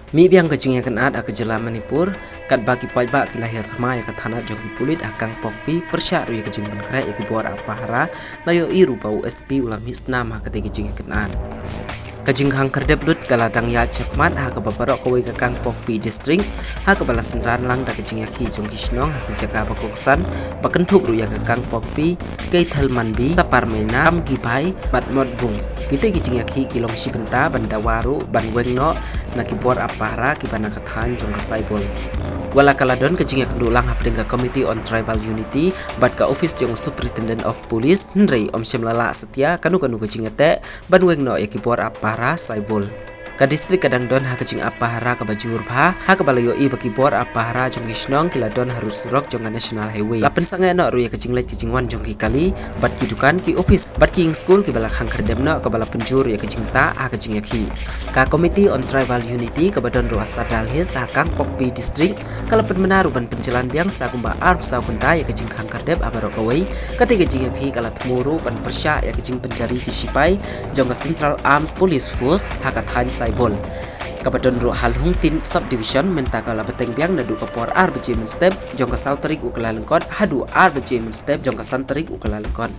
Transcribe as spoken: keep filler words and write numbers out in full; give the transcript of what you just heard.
Mih biang ka jingïakynad ha ka jylla Manipur, katba ki paidbah ki la hiar thma ïa ka thanat jong ki pulit ha Kangpokpi, pyrshah ruh ïa ka jingpynkhreh ïa ki bor ap pahara, la ïohi ruh ba u S P u la mih snam ha katei ka jingïakynad. Ka jingkhang khyrdep lut ka la dang ïaid shakhmat ha kaba baroh kawei ka Kangpokpi District, ha kaba la synran lang da ka jingïakhih jong ki shnong ha ki jaka ba kongsan, ba kynthup ruh ïa ka Kangpokpi, Keithelmanbi, Saparmeina, Amgiphai bad Motbung. Kitei ki jingïakhih ki long shi bynta ban dawa ruh ban weng noh na ki bor ap pahara kiba na ka thaiñ jong ka Saibol. Wat la ka la don ka jingïakynduh lang hapdeng ka Committee on Tribal Unity bad ka office jong u Superintendent of Police, hynrei ym shym la lah satia kano kano ka jingïateh ban weng noh ïa ki bor ap pahara Saibol. Ka district ka dang don ha ka jingap pahara kaba jur bha, ha kaba la ïohi ba ki bor ap pahara jong ki shnong ki la don harud surok jong ka National Highway. La pynsangeh noh ruh ïa ka jingleit ka jingwan jong ki kali bad ki dukan, ki office bad ki ïing skul kiba la khang khyrdep noh, kaba la pynjur ïa ka jingktah ha ka jingïakhih. Ka Committee on Tribal Unity kaba don ruh ha Sardar Hills ha Kangpokpi District, ka la pynbna ruh ban pynjlan biang sa kumba arphew saw kynta ïa ka jingkhang khyrdep ha baroh kawei. Katei ka jingïakhih ka la thmu ruh ban pyrshah ïa ka jingpynjari ki shipai jong ka Central Armed Police Force ha ka thaiñ Saibol, kaba don ruh ha Lhungtin Subdivision, mynta ka la bteng biang naduh ka por ar baje mynstep jong ka saw tarik u Kyllalyngkot haduh ar baje mynstep jong ka san tarik u Kyllalyngkot.